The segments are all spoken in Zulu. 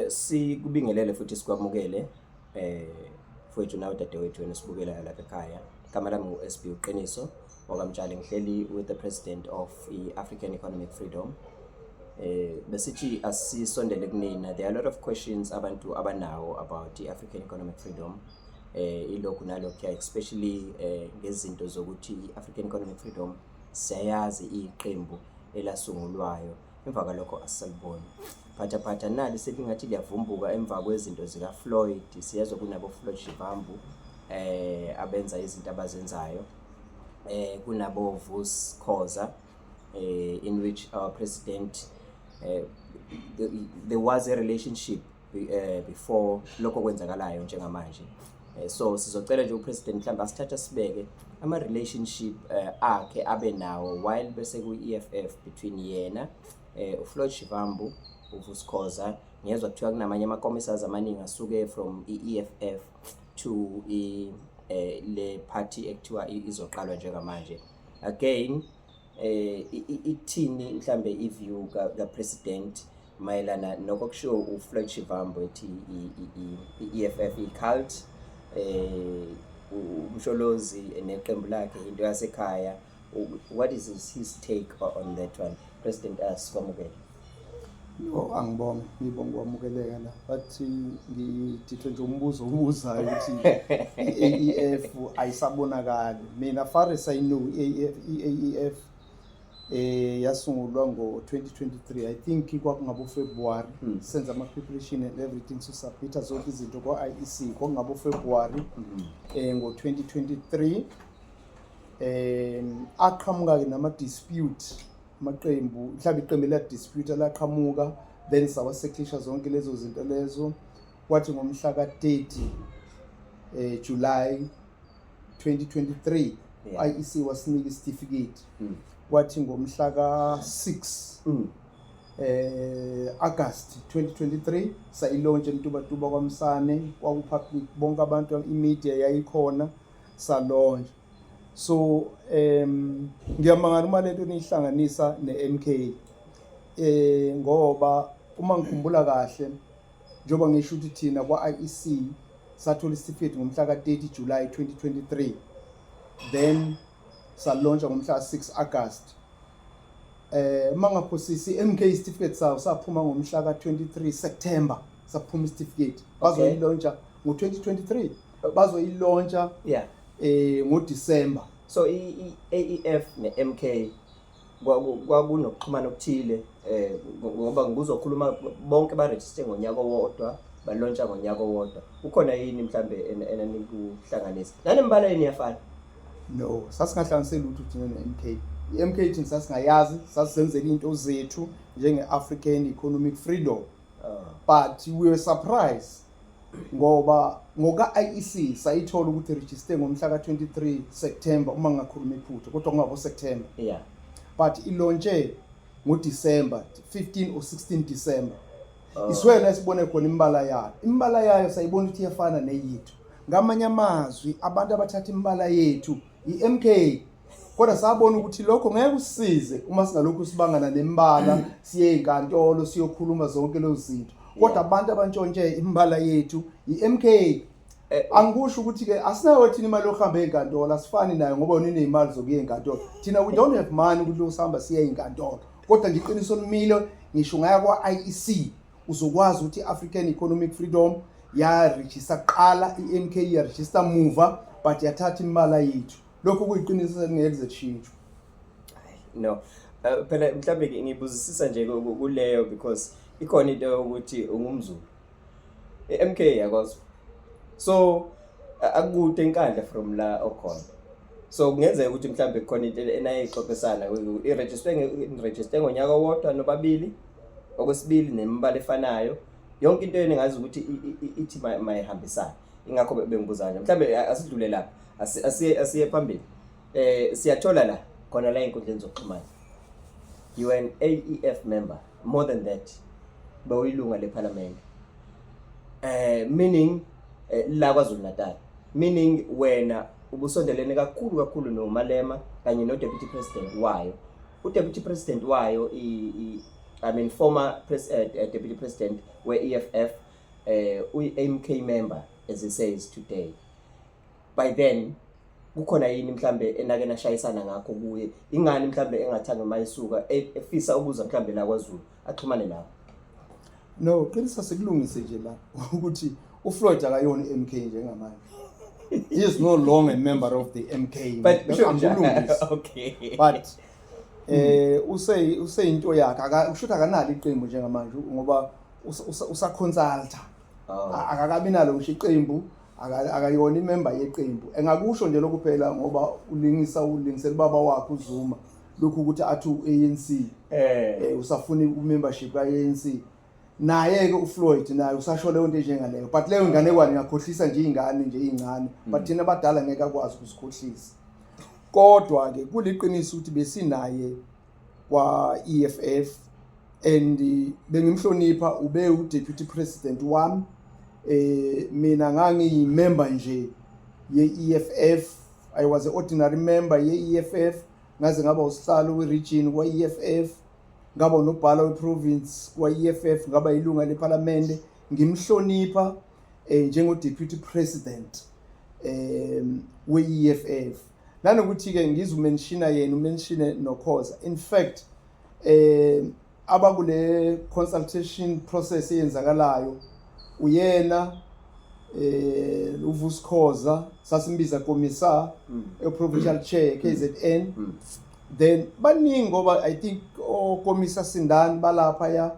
Sikubingelele futhi sikwamukele mfowethu nawe dadewethu wena osibukelayo lapha ekhaya. Igama lami ngu-SB Uqiniso wakaMtshali, ngihleli with the president of i-African Economic Freedom. Besithi asisondele kunina. There are a lot of questions abantu abanawo about i-African Economic Freedom. Ilokhu nalokhu, especially ngezinto zokuthi i-African Economic Freedom siyayazi iqembu elasungulwayo, emva kwalokho asisaliboni. Phatha phatha nali selingathi liyavumbuka emva kwezinto zika Floyd. Siyezwa kunabo Floyd Shivambu abenza izinto abazenzayo, kunabo Vusi Khoza, in which our president, there was a relationship before lokho kwenzakalayo njengamanje. So sizocela nje upresident mhlawumbe asithathe sibeke ama relationship akhe abe nawo while bese ku EFF between yena, uFloyd Shivambu, uVusi Khoza. Ngiyezwa kuthiwa kunamanye ama-commissioners amaningi asuke from i-EFF to i le party ekuthiwa izoqalwa njengamanje. Again, ithini mhlambe i-view ka president mayelana nokushiwo uFloyd Shivambu ethi i-EFF i-cult, uMsholozi neqembu lakhe into yasekhaya? What is his take on that one? President, asikwamukele. No, angibonge, ngibonga ukwamukeleka la, but ngidithwe nje umbuzo obuzayo ukuthi i-AEF ayisabonakali. Mina, far as I know, i-AEF i-AEF yasungulwa ngo-2023, I think kwakungabo February. Senza ama preparation and everything, so submit zonke izinto kwa-IEC kwakungabo February ngo-2023. Aqhamuka ke nama dispute amaqembu, mhlawumbe iqembu la dispute laqhamuka, then sawaseklisha zonke lezo zinto lezo. Kwathi ngomhla ka-30 July 2023 IEC wasinika isitifiketi. Kwathi ngomhla ka-6 August 2023 sayilaunch eMtubatuba kwaMsane, kwaku-public, bonke abantu, imedia yayikhona, salaunch. So ngiyamangala uma lento niyihlanganisa ne-MK, ngoba uma ngikhumbula kahle, njengoba ngisho ukuthi thina kwa-IEC sathola isitifiketi ngomhla ka-30 July 2023, then salauncha ngomhla ka-6 August. Mangaphosisi, i-MK certificate sawo saphuma ngomhla ka-23 September, saphuma isitifiketi. Bazoyilauncha ngo-2023, bazoyilauncha ngoDecember. So i-AEF ne-MK kwakunokuxhumana okuthile, ngoba ngizokhuluma bonke baregister ngonyaka owodwa, balauncha ngonyaka owodwa. Kukhona yini mhlambe enanikuhlanganisa? Nanembala yini iyafana? No, sasingahlanganiseli lutho thina ne-MK. I-MK thina sasingayazi, sasizenzela into zethu njenge-African Economic Freedom. But we were surprised ngoba ngoka-IEC sayithola ukuthi register ngomhla ka-23 September, uma ngingakhuluma iphutha, kodwa kungabo September, but ilaunche ngoDecember 15 or 16 December. Iswela esibone khona imbala yayo, imbala yayo sayibona ukuthi iyafana neyethu. Ngamanye amazwi, abantu abathatha imbala yethu i-MK, kodwa sabona ukuthi lokho ngeke usisize uma singalokhu sibangana nembala, siye enkantolo, siyokhuluma zonke lezo zinto, kodwa abantu abantshontshe imbala yethu i-MK. Angikusho ukuthi ke asinayo thina imali yokuhamba enkantolo, asifani nayo ngoba yona ineyimali zokuya enkantolo. Thina we don't have money ukuthi usihamba siye enkantolo, kodwa nje iqiniso limile, ngisho ngaya kwa-IEC uzokwazi ukuthi i-African Economic Freedom yarejista kuqala, i-MK yarejista muva, but yathatha imali yethu. Lokho kuyiqiniso elingeke kuze kushintshwe. No. Phela mhlambe ngibuzisisa nje kuleyo because ikhona into yokuthi ungumZulu. I-MK yakwazi. So akude eNkandla from la okhona. So kungenzeka ukuthi mhlambe kukhona into enayixoxisana, i-register ngonyaka owodwa nobabili, okwesibili nemibala efanayo. Yonke into yena ngazi ukuthi ithi mayihambisana. Ingakho bengibuza nje. Mhlambe asidlule lapha. Asiye phambili. Siyathola la khona la enkundleni zokuxhumana. You are an AEF member. More than that, bawuyilunga leParliament. Meaning la KwaZulu Natal. Meaning wena ubusondelene kakhulu kakhulu noMalema kanye no Deputy President wayo. U Deputy President wayo i I mean former deputy president we-EFF, uyi-MK member as he says today. By then kukhona yini mhlambe enake nashayisana ngakho kuye? Ingani mhlambe engathanga mayisuka efisa ukuza mhlambe la kwaZulu axhumane nawe? No, qinisa, sikulungise nje la ukuthi uFloyd akayona i-MK njengamanje. He is no longer a member of the MK. But Angilungise. But useyinto yakhe, usho ukuthi akanalo iqembu njengamanje ngoba usaconsulta. Oh. Akakabi nalo ngisho iqembu, akayona imember yeqembu. Engakusho nje lokhu phela ngoba ulingisa, ulingisela ubaba wakhe uZuma lokhu ukuthi athi u-ANC usafuna i-membership ka-ANC. Naye ke uFloyd naye usasho leyo nto enjengaleyo, but leyo inganekwane ingakhohlisa nje iy'ngane nje iy'ncane, but thina abadala ngeke akwazi ukusikhohlisa. Kodwa ke kuliqiniso ukuthi besinaye kwa-EFF and bengimhlonipha, ube u-deputy president wami. Mina ngangiyimember nje ye-EFF, I was an ordinary member ye-EFF, ngaze ngaba usihlalo we-region kwa-EFF, ngaba unobhala we-province kwa-EFF, ngaba ilunga lephalamende. Ngimhlonipha njengo-deputy president we-EFF. Nanokuthi-ke ngizumentiona yena, umentione noKhoza. In fact, abakule consultation process eyenzakalayo uyena uVusi Khoza, sasimbiza commissar, e-provincial chair KZN. Then baningi ngoba I think ocommissar Sindani balapha ya,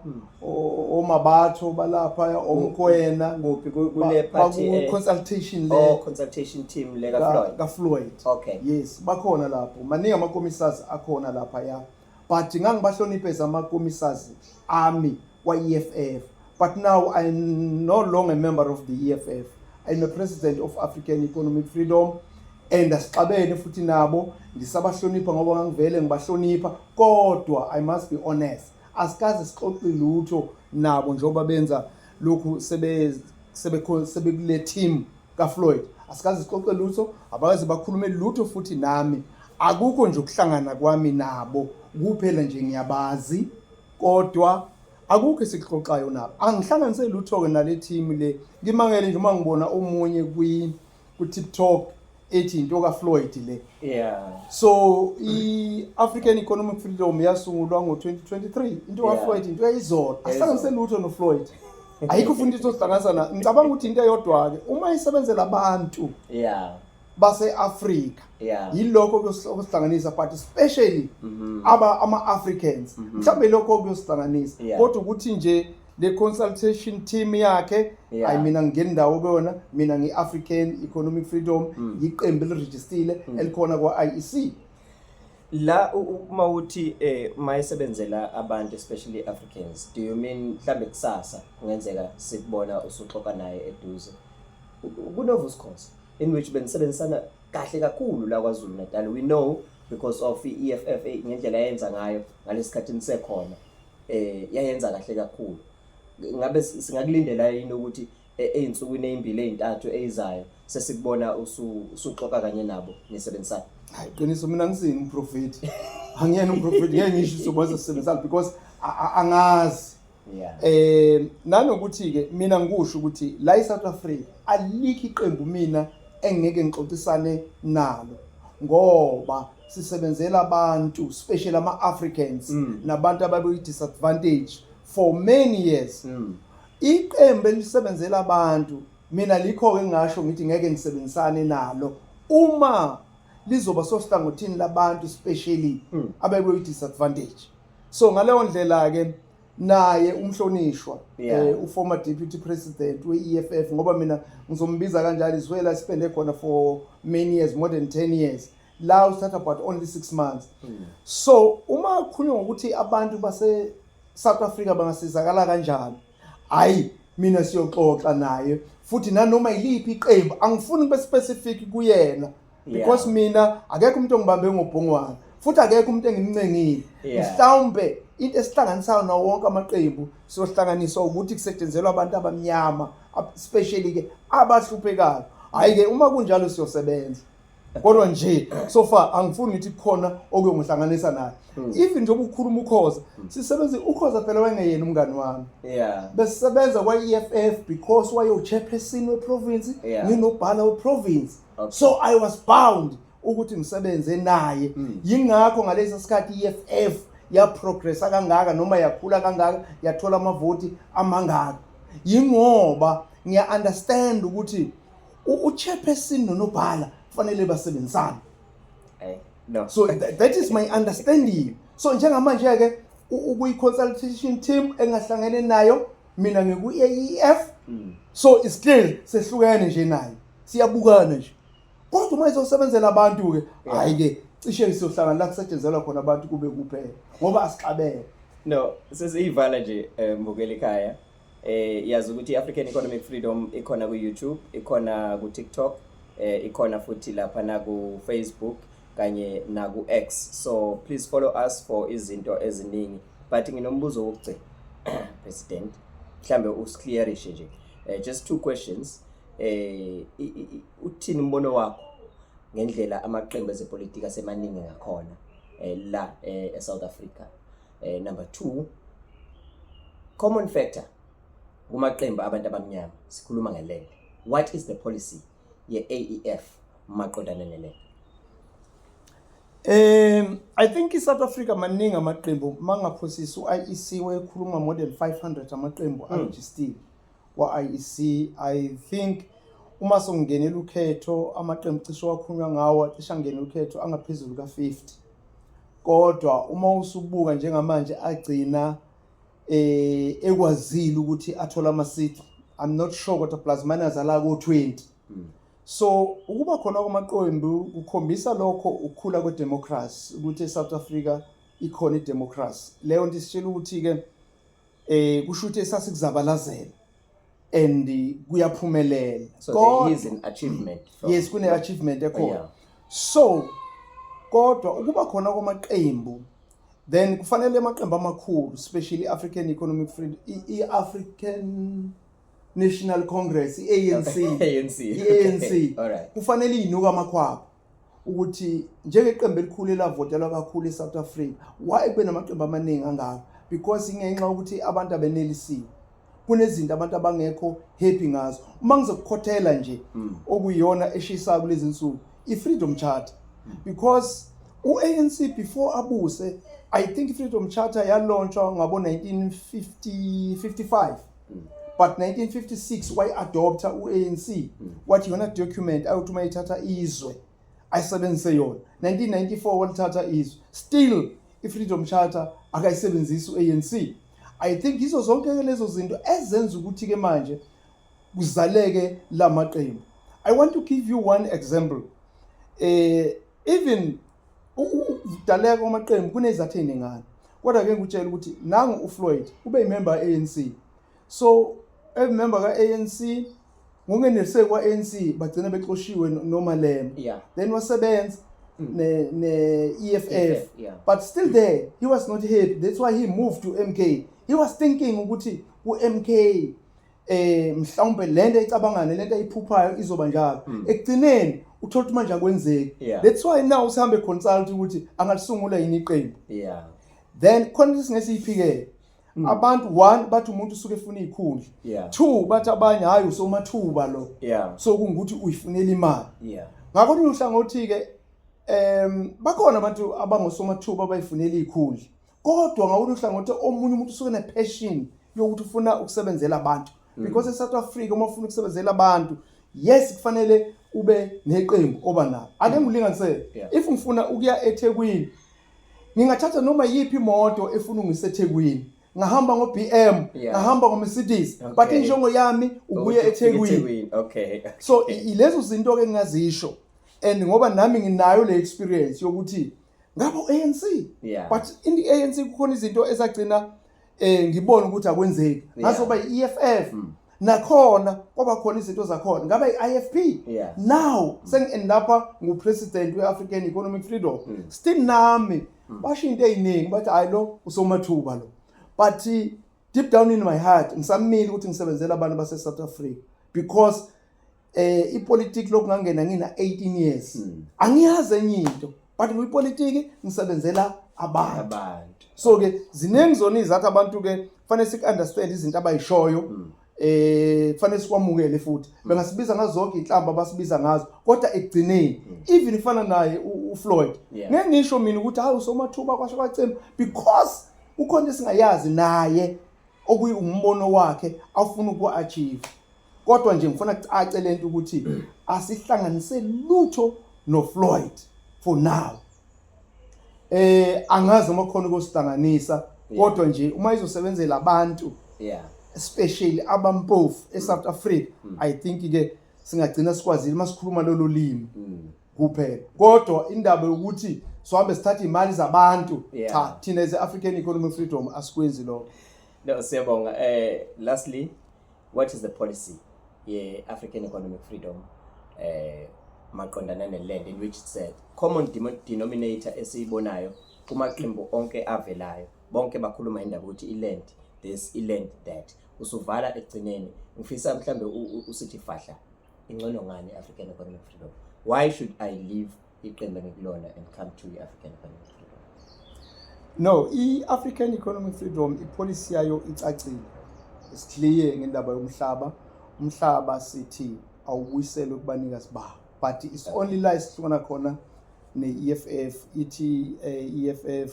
oMabatho balapha ya, oMkwena. Kuphi kule party? Baku consultation le. Oh, consultation team le ka Floyd. Ka Floyd. Yes, bakhona lapho, maningi ama commissars akhona lapha ya, but ngangibahloniphe ama commissars ami kwa EFF, but now I'm no longer a member of the EFF. I'm a president of African Economic Freedom and asixabene futhi nabo, ngisabahlonipha ngoba ngangivele ngibahlonipha, kodwa I must be honest, asikaze sixoxe lutho nabo njengoba benza lokhu sebe sebekule team kaFloyd. Asikaze sixoxe lutho, abakaze bakhulume lutho futhi nami akukho nje ukuhlangana kwami nabo. Kuphela nje ngiyabazi, kodwa akukho esikuxoxayo nabo. Angihlanganise lutho-ke nale team le. Ngimangele nje uma ngibona omunye ku TikTok ethi into kaFloyd le. So i-African Economic Freedom yasungulwa ngo-2023. Into kaFloyd into yayizolo, asihlanganise lutho noFloyd, ayikho futhi into esihlanganisa na. Ngicabanga ukuthi into eyodwa-ke uma isebenzela abantu base-Afrika, yilokho kuyosihlanganisa, but especially aba ama-Africans, mhlawumbe lokho kuyosihlanganisa. Kodwa ukuthi nje le consultation team yakhe, ayi, mina ngingendawo kuyona. Mina ngi-African Economic Freedom, yiqembu elirejistile elikhona kwa-IEC. La uma uthi mayisebenzela abantu, especially Africans, do you mean mhlambe kusasa kungenzeka sikubona usuxoxa naye eduze? KunoVusi Khoza in which benisebenzisana kahle kakhulu la KwaZulu Natal. We know because of i-EFF ngendlela yenza ngayo ngalesikhathi nisekhona, yayenza kahle kakhulu. Ngabe singakulindela yini ukuthi ey'nsukwini ey'mbili, ey'ntathu eyizayo sesikubona usuxoxa kanye nabo, nisebenzisana? Hayi, qiniso, mina ngisini umprofeti, angiyena umprofeti, ngeke ngisho sizokwazi sisebenzisana because angazi. Nanokuthi ke mina ngikusho ukuthi la eSouth Africa alikho iqembu mina engeke ngixoxisane nalo ngoba sisebenzela abantu, especially ama-Africans nabantu ababe disadvantage for many years. Iqembu elisebenzela abantu mina likho ke ngisho ngithi ngeke ngisebenzisane nalo uma lizoba sohlangothini labantu, especially ababe disadvantage. So ngaleyo ndlela ke naye umhlonishwa uformer deputy president we-EFF, ngoba mina ngizombiza kanjalo, izwela spende khona for many years, more than 10 years, la usithatha about only 6 months. So uma kukhulunywa ngokuthi abantu base South Africa bangasizakala kanjani, hayi, mina siyoxoxa naye futhi nanoma yiliphi iqembu. Angifuni kube specific kuyena because mina akekho umuntu ongibambe ngobhongwana futhi akekho umuntu engimncengile. Mhlawumbe into esihlanganisayo nawo wonke amaqembu, siyohlanganiswa ukuthi kusetshenzelwa abantu abamnyama, especially ke abahluphekayo. Hayi ke, uma kunjalo siyosebenza. Kodwa nje so far angifuni ngithi kukhona okuyongihlanganisa naye. Even njengoba ukhuluma uKhoza, sisebenza uKhoza phela wayengeyena umngani wami. Besisebenza kwa-EFF because wayewu-chairperson we-province, nginobhala we-province. So I was bound ukuthi ngisebenze naye. Yingakho ngalesi sikhathi i-EFF yaprogressa kangaka noma yakhula kangaka, yathola amavoti amangaka. Yingoba ngiya-understand ukuthi u-chairperson nonobhala kufanele basebenzisane. No. So that is my understanding. So njengamanje ke ukuyi-consultation team engahlangene nayo, mina ngiku-AEF. So it's clear sehlukene nje naye, siyabukana nje. Kodwa uma izosebenzela abantu ke, hayi ke, cishe siyohlangana la kusetshenzelwa khona abantu kube kuphela, ngoba asixabene. No, sesiyivala nje, mbukeli ekhaya. Yazi ukuthi i-African Economic Freedom ikhona ku YouTube, ikhona ku TikTok, ikhona futhi lapha na ku Facebook kanye na ku X. So please follow us for izinto eziningi. But nginombuzo wokugcina, President. Mhlambe usiclearishe nje. Just two questions. Uthini umbono wakho ngendlela amaqembu ezepolitiki asemaningi ngakhona la eSouth Africa? Number 2, common factor kumaqembu abantu abamnyama, sikhuluma ngeland. What is the policy ye-AEF maqondana neland? I think iSouth Africa maningi amaqembu. Mangaphosisi, u-IEC wayekhuluma more than 500 amaqembu aregistered wa-IEC. I think uma sokungenela ukhetho, amaqembu cishe wakhulunywa ngawo cishe angenela ukhetho angaphezulu ka-50. Kodwa uma usubuka njengamanje agcina ekwazile ukuthi athole ama-seat, I'm not sure, kodwa plus minus ala ko-20. So ukuba khona kwamaqembu kukhombisa lokho ukukhula kwedemocracy, ukuthi eSouth Africa ikhona idemocracy. Leyo nto isitshela ukuthi ke kusho ukuthi esasikuzabalazela and kuyaphumelela. So there is an achievement from Yes, kune achievement ekhona. So kodwa ukuba khona kwamaqembu, then kufanele amaqembu amakhulu, especially African Economic Freedom, i-African National Congress, i-ANC. ANC. I-ANC. Okay. All right. Kufanele inuka amakhwapha ukuthi njengeqembu elikhulu elavotelwa kakhulu eSouth Africa, why kube namaqembu amaningi angaka? Because ingenxa yokuthi abantu abenelisiwe, kunezinto abantu abangekho happy ngazo. Uma ngizokukhothela nje okuyiyona eshisayo kulezi nsuku, i-Freedom Charter, because u-ANC before abuse, I think i-Freedom Charter yalaunchwa ngabo 1950 55, but 1956 wayi-adopta u-ANC, wathi yona document ayothi uma ethatha izwe ayisebenzise yona. 1994 walithatha izwe, still i-Freedom Charter akayisebenzisi u-ANC. I think yizo zonke lezo zinto ezenza ukuthi ke manje kuzaleke lamaqembu. I want to give you one example. Even ukudaleka kwamaqembu kunezathu eziningana, kodwa ke ngikutshela ukuthi nangu uFloyd ube yimember ANC. So every member ka-ANC, ngokungeneliseki kwa-ANC, bagcina bexoshiwe noMalema. Then wasebenza ne EFF. EFF, yeah. But still there he was not happy. That's why he moved to MK. He was thinking ukuthi ku-MK mhlawumbe lento ayicabangane, lento ayiphuphayo izoba njalo. Ekugcineni uthola ukuthi manje akwenzeki. That's why now usihambe consult ukuthi angalisungula yini iqembu. Then khona ukuthi singesiyiphikele abantu, one, bathi umuntu usuke efuna izikhundla. Two, bathi abanye, hayi, usomathuba lo. So kungukuthi uyifunela imali. Ngakolunye uhlangothi ke, bakhona abantu abangosomathuba abayifunela izikhundla, kodwa ngakolunye uhlangothi omunye umuntu usuke ne-passion yokuthi ufuna ukusebenzela abantu, because eSouth Africa uma ufuna ukusebenzela abantu, yes, kufanele ube neqembu oba nalo. Ake ngilinganisele. If ngifuna ukuya eThekwini, ngingathatha noma yiphi imoto efuna ungise eThekwini, ngahamba ngo-BM, ngahamba ngo-Mercedes, but injongo yami ukuya Ukuthi ufike eThekwini. eThekwini. So ilezo zinto ke ngingazisho, and ngoba nami nginayo le experience yokuthi ngabo ANC, but in the ANC kukhona izinto ezagcina ngibona ukuthi akwenzeki. Ngazoba i-EFF, nakhona kwaba khona izinto zakhona, ngaba i-IFP. Now sengi-end lapha ngu-president we-African Economic Freedom. Still nami basho into ey'ningi, bathi, "Hayi, lo usomathuba lo," but deep down in my heart ngisamile ukuthi ngisebenzela abantu base-South Africa, because Ipolitiki lokungangena ngina 18 years, angiyazi enye into, but kwipolitiki ngisebenzela abantu. Abantu. So ke ziningi zona izathu. Abantu ke kufanele siku-understand izinto abayishoyo, kufanele sikwamukele futhi. Bengasibiza ngazo zonke inhlamba abasibiza ngazo, kodwa ekugcineni, even ifana naye uFloyd, ngeke ngisho mina ukuthi hayi, usomathuba kwasho kwacima, because kukhona esingayazi naye okuyumbono wakhe afuna uku-achieve. Kodwa nje ngifuna kucace lento ukuthi asihlanganise lutho noFloyd for now. Angazi noma khona ukosihlanganisa, kodwa nje uma izosebenzela abantu, especially abampofu eSouth Africa, I think ke singagcina sikwazile masikhuluma lolo limi kuphela. Kodwa indaba yokuthi sihambe sithathe imali zabantu, cha, thina as African Economic Freedom asikwenzi lokho. No, siyabonga. Lastly, what is the policy ye African Economic Freedom maqondana ne-land, in which it said common denominator esiyibonayo kumaqembu onke avelayo, bonke bakhuluma indaba ukuthi i-land this, i-land that. Usuvala ekugcineni, ngifisa mhlambe usithi fahla ingcono ngani i-African Economic Freedom. Why should I leave iqembu engikulona and come to i-African Economic Freedom? No, i-African Economic Freedom, ipolicy yayo icacile. It's clear ngendaba yomhlaba. Umhlaba sithi awubuyiselwe kubanikazi bawo, but it's only la esihlukana khona ne-EFF. Ithi EFF,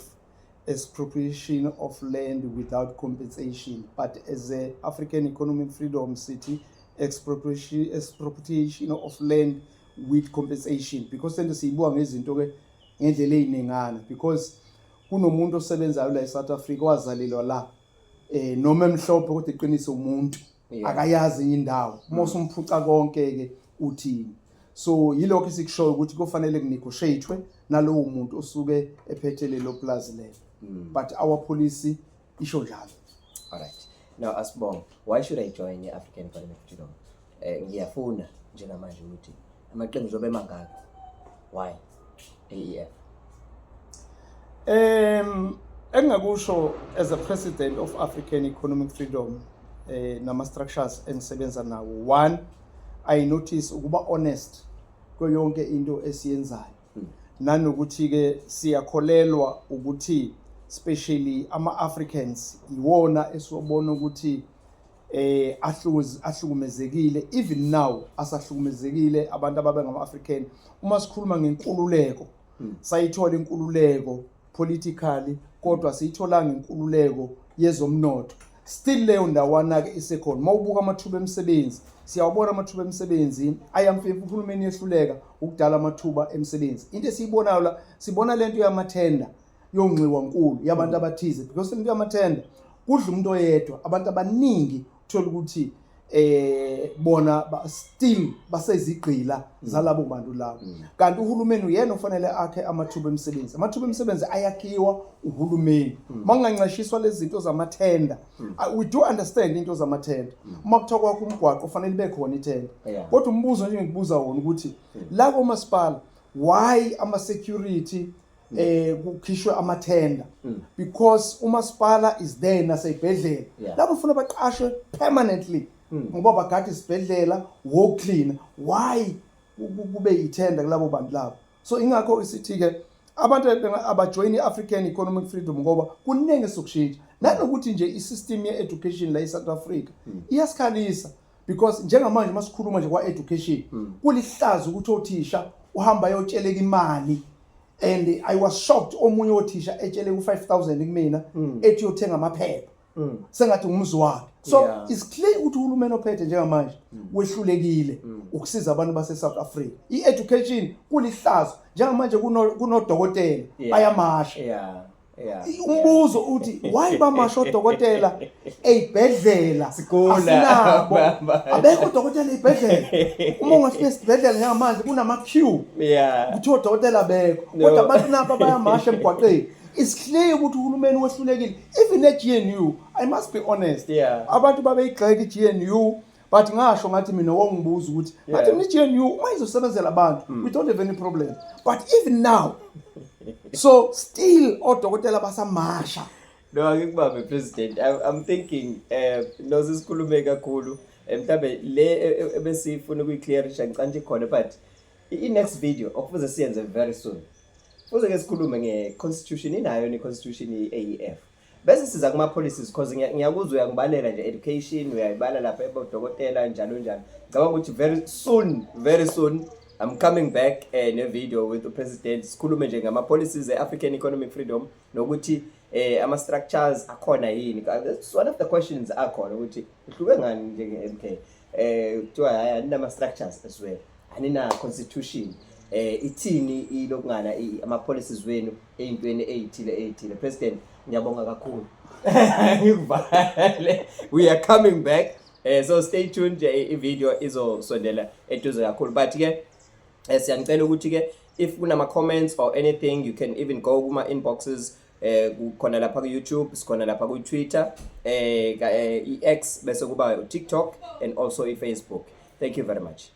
expropriation of land without compensation, but as a African Economic Freedom sithi expropriation of land with compensation, because lento siyibuka ngezinto ke ngendlela ey'ningana, because kunomuntu osebenzayo la eSouth Africa wazalelwa la, noma emhlophe, kodwa iqiniso umuntu akayazi enye indawo. Uma usumphuca konke ke, uthini? So yilokho esikushoyo ukuthi kufanele kunegotiate nalowo muntu osuke ephethe lelo plaza lelo, but our policy isho njalo. All right. Now asibonge. Why should I join i-African Economic Freedom? Ngiyafuna njengamanje ukuthi amaqembu zobe mangaka. Why AEF? Engingakusho as a president of African Economic Freedom nama structures engisebenza nawo, one, I notice ukuba honest kuyo yonke into esiyenzayo, nanokuthi ke siyakholelwa ukuthi especially ama Africans iwona esiwabona ukuthi ahlukumezekile. Even now asahlukumezekile abantu ababe ngama African. Uma sikhuluma ngenkululeko, sayithola inkululeko politically, kodwa siyitholanga inkululeko yezomnotho. Still leyo ndawana ke isekhona. Mawubuka amathuba emisebenzi, siyawabona amathuba emisebenzi ayamfimfa. Uhulumeni yehluleka ukudala amathuba emisebenzi. Into esiyibonayo la, sibona lento yamathenda yongxiwa nkulu yabantu abathize, because into yamathenda kudla umuntu oyedwa. Abantu abaningi uthola ukuthi bona still basezigqila zalabo bantu labo, kanti uhulumeni uyena ofanele akhe amathuba emisebenzi. Amathuba emisebenzi ayakhiwa uhulumeni makungancishiswa lezi zinto zamathenda. We do understand into zamathenda. Uma kuthiwa kwakho umgwaqo, kufanele ibe khona ithenda. Kodwa umbuzo nje ngikubuza wona ukuthi la komasipala, why ama security kukhishwe amathenda? Because umasipala is there naseyibhedlela, labo ufuna baqashwe permanently ngoba bagada isibhedlela, wo clean. Why kube yithenda kulabo bantu labo? So ingakho isithi ke abantu abajoin i-African Economic Freedom, ngoba kuningi sokushintsha, nanokuthi nje i-system ye-education la e-South Africa iyasikhalisa, because njengamanje masikhuluma nje kwa-education, kulihlazo ukuthi othisha uhamba ayotsheleka imali. And I was shocked omunye othisha etshele ku-5000 kumina, ethi uyothenga amaphepha, sengathi ngumzi wakhe. So it's clear ukuthi uhulumeni ophethe njengamanje wehlulekile ukusiza abantu base-South Africa. I-education kulihlazo njengamanje, kunodokotela bayamasha. Umbuzo uthi why bamasha odokotela ey'bhedlela? Sigula. Asinabo. Bamba. Abekho odokotela ey'bhedlela. Uma ungafika esibhedlela njengamanje kunama-queue, kuthiwa odokotela bekho. No. Kodwa abantu napa bayamasha emgwaqeni. It's clear ukuthi uhulumeni wehlulekile. Even e-GNU, I must be honest, abantu babeyigxeka i-GNU, but ngasho ngathi mina, wongibuza ukuthi, ngathi mina i-GNU uma izosebenzela abantu, we don't have any problem. But even now, so still odokotela basamasha. No, angikubambe, President. I'm thinking no, sisikhulume kakhulu. Mhlambe le ebesifuna ukuyiclearisha ngicela nje khona, but i-next video okufuze siyenze very soon, kuze ke sikhulume nge-constitution, inayo ne-constitution i-AEF, bese siza kuma-policies, because ngiyakuzwa uyangibalela nje education, uyayibala lapha ebodokotela, njalo njalo. Ngicabanga ukuthi very soon, very soon I'm coming back ne-video with the president, sikhulume nje ngama-policies e-African Economic Freedom nokuthi ama-structures akhona yini. That's one of the questions akhona, ukuthi uhluke ngani njenge-MK. Kuthiwa hayi, aninama-structures as well, anina constitution, ithini ilokungana ama-policies wenu ey'ntweni ey'thile ey'thile. President, ngiyabonga kakhulu, ngikuvale. We are coming back, so stay tuned nje, i-video izosondela eduze kakhulu. But ke siyanicela ukuthi ke if kunama comments or anything, you can even go kuma inboxes, kukhona lapha ku YouTube, sikhona lapha ku Twitter, i-X, bese kuba TikTok and also i-Facebook. Thank you very much.